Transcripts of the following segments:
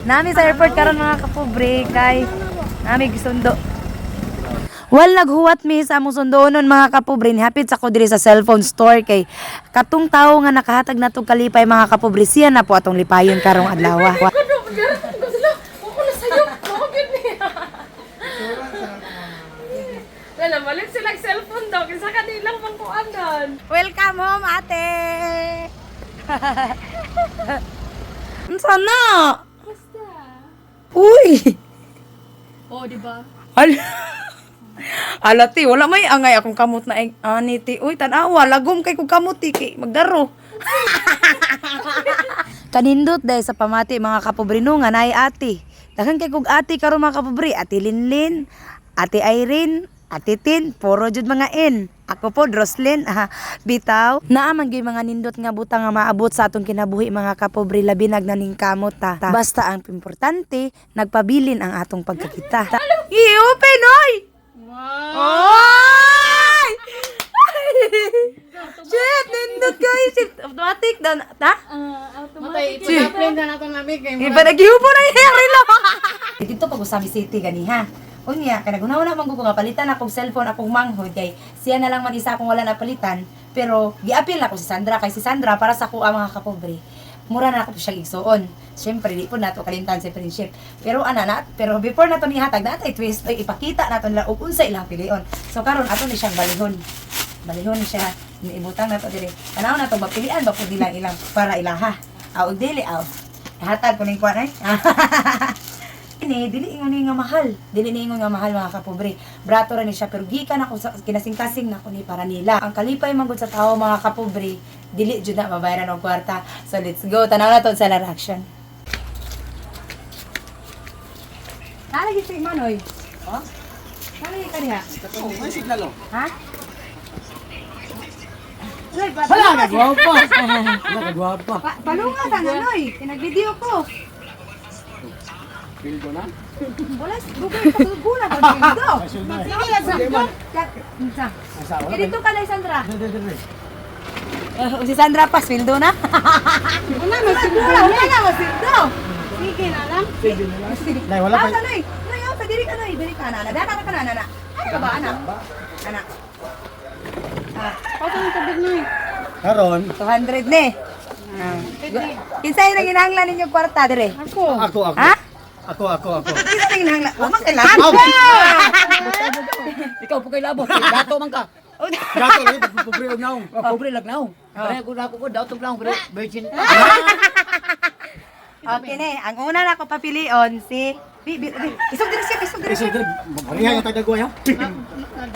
Nami sa airport karon, mga kapobre, kay nami gisundo. Wal naghuwat mi sa among sundonon, mga kapobre, nihapit sa ko diri sa cellphone store kay katong tawo nga nakahatag natong kalipay, mga kapobre, siya na po atong lipayon karong adlaw. Ako na sa'yo. Ako yun niya. Wala, malit sila cellphone daw. Kasi kanilang pangkuanan. Welcome home, ate. Unsa na? Basta. Uy. Oh, di ba? Ala. Ala ti, wala may angay akong kamot na ani ti. Uy, tan-awa, lagom kay kog kamot ti kay magdaro. Kanindot dahil sa pamati, mga kapobrino, nga naay ate. Daghan kay kog ate karon, mga kapobre, Ate Linlin, Ate Irene, Ate Tin, puro jud mga in. Ako po, Roslyn, ah, bitaw. Naa man gyud mga nindot nga butang nga maabot sa atong kinabuhi, mga kapobre, labi nagnaning kamot ta. Basta ang importante, nagpabilin ang atong pagkakita. I-open, oy! Wow! Oy! Shit, nindot guys. Shit, automatic daw na. Ta? Automatic. Matay, na nato namin kay Iba naghihupo na yung relo. Dito pag usami city gani ha. Unya, kay nagunaw na man ko nga palitan akong cellphone akong manghod kay siya na lang man isa akong wala na palitan. Pero giapil ako si Sandra kay si Sandra para sa kuha, mga kapobre. Mura na ako siya igsuon. Siyempre, di po nato kalimtan si friendship. Pero ana na, pero before nato nihatag, natay twist, ay ipakita nato nila og unsa ilang pilion. So karon ato ni siyang balihon. Balihon ni siya, niibutang nato dire. Tanaw nato mapilian ba pud nila ilang para ilaha. Aw dili aw. Hatag ko ning kuan ay. Ini dili ingon ni nga mahal. Dili ni ingon nga mahal, mga kapobre. Brato ra ni siya pero gikan ako sa kinasingkasing nako ni para nila. Ang kalipay man gud sa tawo, mga kapobre, dili jud na mabayaran og kwarta. So let's go. Tanaw na to sa reaction. Nalagi si Manoy. Oh? Nalagi ka diha. Oh, may signal oh. Ha? Hala, kagwapa. Hala, kagwapa. Palunga sa nanoy. Pinag-video ko. Feel ko na. Wala, Google, pasugula ko dito. Sige lang sa. Unsa? Asa Eh, dito ka na, Sandra. Si Sandra pa, sweldo na. Wala na, sweldo. Wala na, sweldo. Sige na lang. Sige na lang. Dai wala pa. Ah, Noy. Noy, oh, sa diri ka, Noy. Diri ka, na. Na, daka ka na, na, na. Ano ka ba, ana? Ana. Ah, Patong tubig na eh. Karon, 200 ni. Ah. Kinsay nang ginahanglan ninyo kwarta dire? Ako. ako ako. Ha? Ako ako ako. Kinsay nang ginahanglan? Wa man kay Aw! Ikaw po kay labot, dato man ka. Gato ni pobre og naong. Oh, pobre lag naong. Kaya ko na ko dato lang pre, virgin. Okay ni, ang una na ako papilion si Bi, bi, bi. Isog diri siya, isog diri Iso siya. diri, pareha yung tagagwa ya.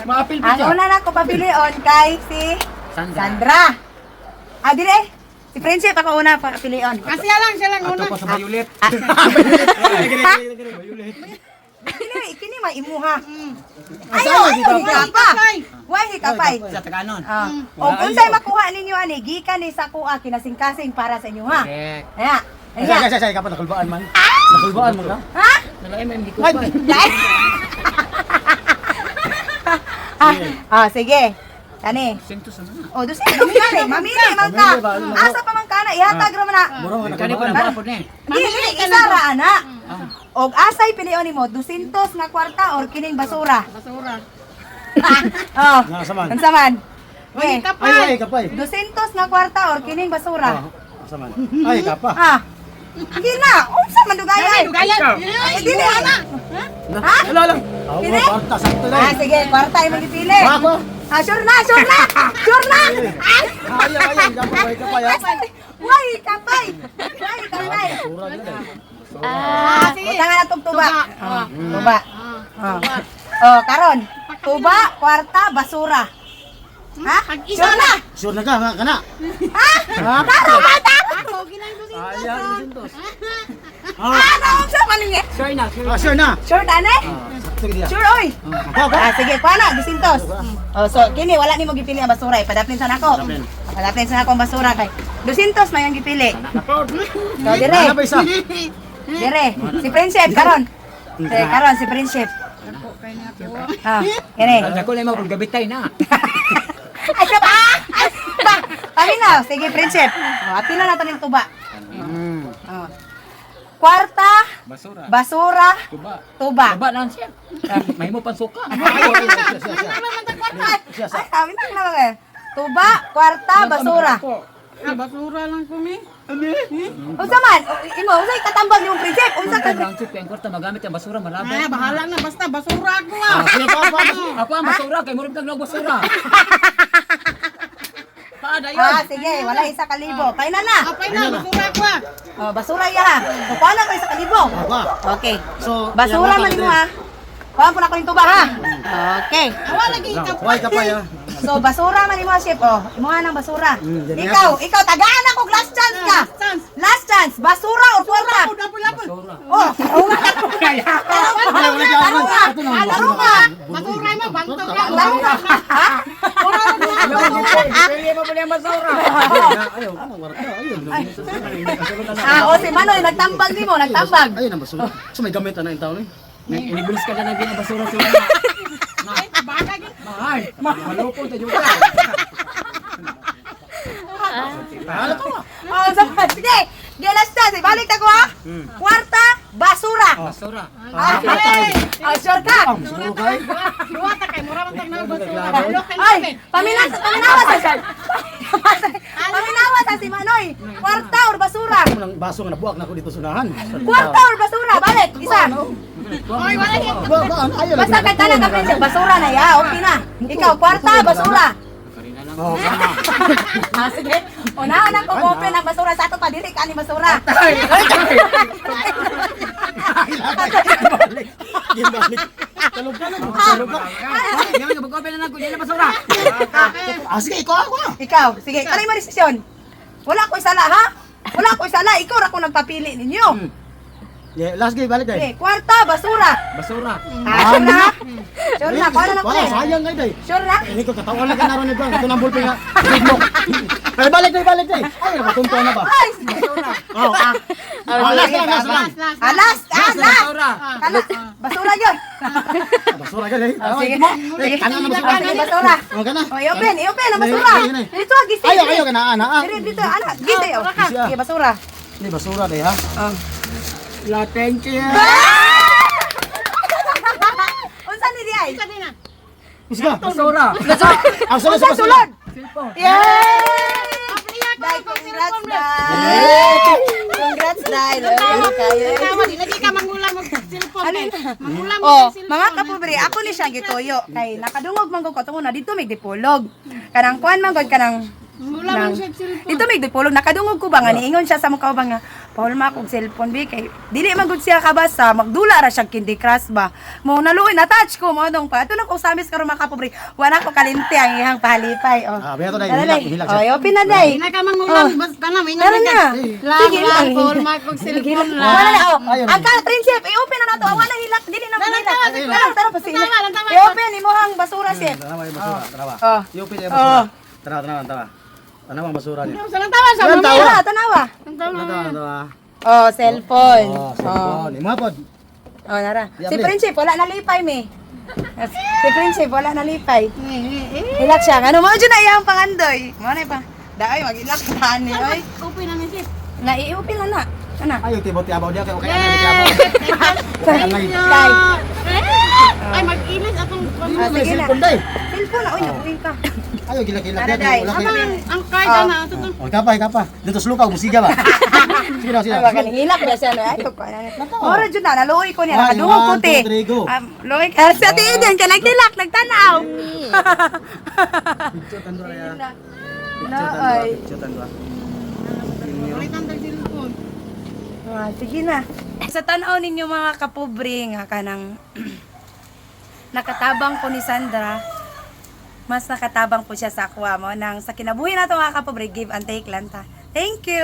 Maapil pa Ang siya. una na ako papilion kay si Sandra. Sandra. Ah, dire eh. Si Friendship ako una papilion. Ah, siya lang, siya lang Ato una. pa sa Violet. Violet. Kini kini maimuha. Asa Ayo, lagi ayo, ka hikapa. Why hikapay? Sa taganon. Ah. Og unsay makuha ninyo ani gikan ni sa kuha kinasingkasing para sa inyo ha. Correct. Aya. Asa Aya. asa asa ka pa nakulbaan man. Nakulbaan man ka. Ha? Nalay may hindi ko Ay! pa. Ah, ah, sige. Kani. Sentos na. O, dosin, mamili, mamili man ka. Mamili ba? Ano ba? Asa pa man ka na, ihatag ra man na. Mura man Kani pa nakulbaan. na po ni. Dili, isa ra ana. Og asay pilion nimo, 200 nga kwarta or kining basura. Basura. Oh. Nga sa man. Unsa man? Okay. Ay ay kapay. 200 nga kwarta or kining basura. Oh, asa man. Ay kapa. Ah. Hindi na. Unsa man dugayan? Dugayan. Ay, dili ana. Ha? Wala lang. Aw, Pili? kwarta sakto na. Ah, sige, kwarta imong gipili. Ako. Ah, sure na, sure na. Sure na. Ah. Ayaw ayaw, dapat way kapay. ah. Why kapay? Why kapay? Basura gyud eh. Ah, sige. Butangan na tong tuba. Ah, tuba. Ah. Oh, karon. Tuba, kwarta, basura. Ha? Sure na. Sure na ka nga kana. Ha? Ha? Taro ba ta? Ako, ginang dusin. Ayaw, dusintos. Ah, ano unsa man ni? Sure na, sure. Ah, sure na. Sure ta na? Sakto gyud. Sure oy. Ako ako. Ah, sige, kuha na, 200. Oh, so kini wala nimo gipili ang basura, ipadaplin sa nako. Padaplin. Padaplin sa nako ang basura kay 200 may ang gipili. So dire, Ano ba isa? dire. Si Friendship karon. Sige, karon si Friendship. Ah, kini. Ako na mo gabitay na. Ay, ba? Ay, ba? Paminaw. Sige, Friendship. Oh, apila na to ning tuba. Oh. Kwarta, Basura. basura, Tuba. tuba. Tuba lang siya. Mahimo pang suka. Ay, siya, siya, siya. Ay, sabi na lang eh. Tuba, kwarta, basura. Ah, basura lang kumi. Unsa man? O, imo, unsa katambag nimong prinsip? Unsa ka? Ang chip ang kwarta magamit ang basura malabay. Ay, bahala na basta basura ako ah. Sige, pa, pa. Ako ang basura kay murag kag basura. Paada yun. Ah, sige, wala 1,000. Kaya na. Apay na, basura ako ah. Oh, basura ya ha. Kukuha na ko 1,000. Pa. Okay. So, Basura man nimo ha. Kuha po na ko yung tuba ha. Okay. Awa lagi ka. Why ka pa ya? So basura man imo chef oh. Imo nang basura. Dyan Ikaw, ikaw tagaan ako last chance ka. Last chance. Last chance, basura or kwarta? Lapon, lapon. Basura. Oh, tarunga na ko. Tarunga, tarunga. Tarunga. Basura mo, bantog ka. Tarunga. Ha? Pili mo pala ang basura. Ayaw, warta. Ayun. Ah, oh si Manoy nagtambag nimo, nagtambag. Ayun ang basura. So may gamit na yung tao ni. Inibilis ka na ng basura sa Ay, bagay. Mahal. Malupon sa juga. Ano to? Oh, sige. Sige, last chance. Ibalik ta ko ha. Kwarta, basura. Basura. Ah, ah, sure ka? Siguro kay. Duwa ta kay mura man tag na basura. Ay, paminawas, paminawas sa Paminawas sa si Manoy. Kwarta or basura? Nang baso nga nabuak na ako dito sunahan. Kwarta or basura? Balik, isa. Oy, wala gyud. Ba, ba, ayaw. Basta kay tanan ka prinsip, basura na ya, okay na. Ikaw, kwarta, basura. Oh, Ah, sige. Una na ko open ang basura sa ato pa dili ka ni basura. balik. Balik. Talog ka na. Talog ka. Ngayon, mag-open na lang ko. Hindi na basura. Ah, sige, ikaw ako. Ikaw, sige, kanay mo desisyon. Wala ko sala ha? Wala ko sala, ikaw ra ko nagpapili ninyo. Yeah, last game, balik Okay, day. kwarta, basura. Basura. Ah, sure na? Sure na, kuha na lang ko. Wala, sayang ngay day. Sure na? Ini ko katawan lang ka naroon ni Bang. Ito nang bulpin nga. Trademark. Ay, balik day, balik day. Ay, nakatunto na ba? Ay, Oh, ah. Ah, last lang, last lang. Alas, alas. Basura. Kalas, basura yun. Ah, basura ka, day. Oh, sige. Eh, kanan na basura. Ah, sige, basura. Oh, kana. Oh, i-open, i-open ang basura. Ay, ay, ay. Dito, ah, gisi. Ayaw, ayaw, kana, ana, ah. Dito, dito, ana, gisi. Oh. Gisi, ah. Sige, basura. Ini basura day, ha? Oh. La, thank you. Unsa ni di ay? Isga. Basura. Ah, sulod, Unsa sulod, sulod? Cellphone. Yay! Dai, congrats, Dai. Congrats, Dai. Love kayo. Tawa di lagi ka mangulam og cellphone. Ano kay. Mangulam Oh, og cellphone. mga kapobre, ako ni siya gituyo kay nakadungog man ko tungo na dito may dipulog. Kanang kuan man gud kanang Mangulam nang- og cellphone. Dito may dipulog nakadungog ko ba nga niingon siya sa mukha ba nga Paul ma kog cellphone bi kay dili man gud siya kabasa magdula ra siya Candy Crush ba. Mo naluoy na touch ko mo dong pa. Ato na ko samis karon mga kapobre. Wala ko kalimti ang iyang pahalipay oh. Ah, biya to, Day. Tara, Hilak, Day. hilak Oh, siya. open na day. Di na ka mangulam basta na may Tara na. Lang, Sige lang, lang. Paul ma og cellphone lang. Wala na, oh. Ayun. Ang ka, friendship, i-open na nato. Wala hilak, dili na hilak. Tara, tara, pasila. Tama, tama. I-open imuhang basura, chef. Tanawa yung basura, tanawa. Oh. Iupin yung basura. Tanawa, tanawa, tanawa. Tanawa ang basura niya. Sa lang tawa sa Walang tawa. Tara, tanawa. Tanawa, tanawa. Oh, cellphone. Oh, cellphone. Imo pod. Oh, nara. Di, Si abli. Friendship, wala na lipay, me. Si Friendship, wala na lipay. Hilak siya. Ano mo dyan na iyang pangandoy. Mo na pa. Daay, mag-ilak na ni, oy. Open na ni sis. Na i-open na na. Ana. Ayo tibot tiabaw diya kay okay ana tiabaw. Okay ana. Day. Ay mag-ilis atong Ah, May sige na. cellphone day. Cellphone na, oy, nabuhin ka. Ayo gila-gila Tara, day. Wala kay. ang ang card ana ato to. Oh, kapa, kapa. Dito slukaw musiga ba. Sige na, sige Ay, na. wag hilak ba siya no? Ay, ko na. Ora jud na naluoy ko niya One, nakadungog ko one, te. two, three, go. Luoy ka si Ate Eden kay nagtilak nagtanaw. Picture tando ra ya. Na, Picture tando, ay. picture tando. Palitan tag cellphone. Ah, sige na. Sa tan-aw ninyo mga kapobre nga kanang nakatabang ko ni Sandra, mas nakatabang po siya sa akwa mo nang sa kinabuhi nato mga kapobre, give and take lang ta. Thank you.